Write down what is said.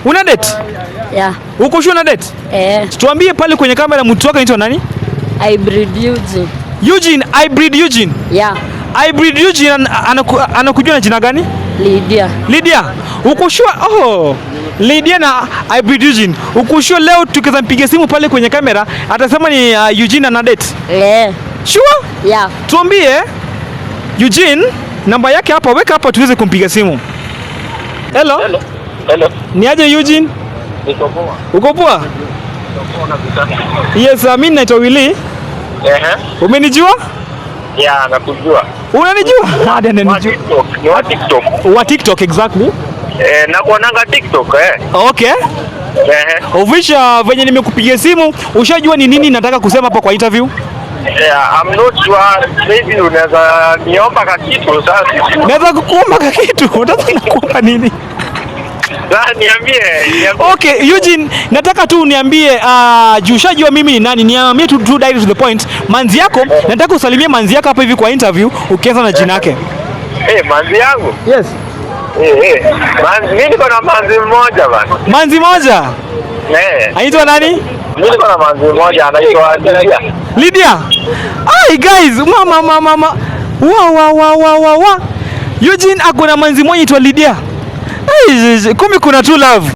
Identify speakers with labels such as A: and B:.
A: Una date?
B: Yeah.
A: Uko sure una date?
B: Eh.
A: Tuambie pale kwenye kamera, mtu wako anaitwa nani?
B: Hybrid Eugene.
A: Eugene, Hybrid Eugene.
B: Yeah.
A: Hybrid Eugene anakujua na jina gani?
B: Lydia.
A: Lydia. Uko sure? Oh. Lydia na Hybrid Eugene. Uko sure leo tukiweza mpiga simu pale kwenye kamera atasema ni Eugene ana date?
B: Eh.
A: Sure?
B: Yeah.
A: Tuambie Eugene namba yake hapa, weka hapa tuweze kumpiga simu. Hello.
C: Hello. Hello.
A: Ni aje, Eugene?
C: Niko poa.
A: Uko poa?
C: Niko poa kabisa.
A: Yes, mimi naitwa Willy.
C: Ehe.
A: Umenijua?
C: Yeah, nakujua.
A: Unanijua? Hadi
C: Wa
A: ananijua.
C: TikTok. Ni wa TikTok.
A: Wa TikTok, exactly.
C: Eh, nakuonanga TikTok eh.
A: Okay.
C: Ehe.
A: Ofisha venye nimekupigia simu, ushajua ni nini nataka kusema hapa kwa interview?
C: Yeah, I'm not sure. Maybe unaweza niomba kakitu sasa.
A: Naweza kukuomba kitu. Unataka nakuomba nini?
C: Sasa niambie, niambie.
A: Okay, Eugene, nataka tu uniambie, juu ushajua mimi ni nani, niambie tu direct to the point. Manzi yako, nataka usalimie manzi yako hapa hivi kwa interview ukianza na jina yake.
C: Eh, manzi yangu.
A: Yes.
C: Eh, eh. Manzi, mimi niko na manzi mmoja bana.
A: Manzi moja.
C: Eh.
A: Anaitwa nani?
C: Mimi niko na manzi mmoja anaitwa Lydia.
A: Lydia. Ai guys, mama mama mama. Wa wa wa wa wa wa. Eugene ako na manzi moja anaitwa Lydia. Ai, kumbe kuna true love.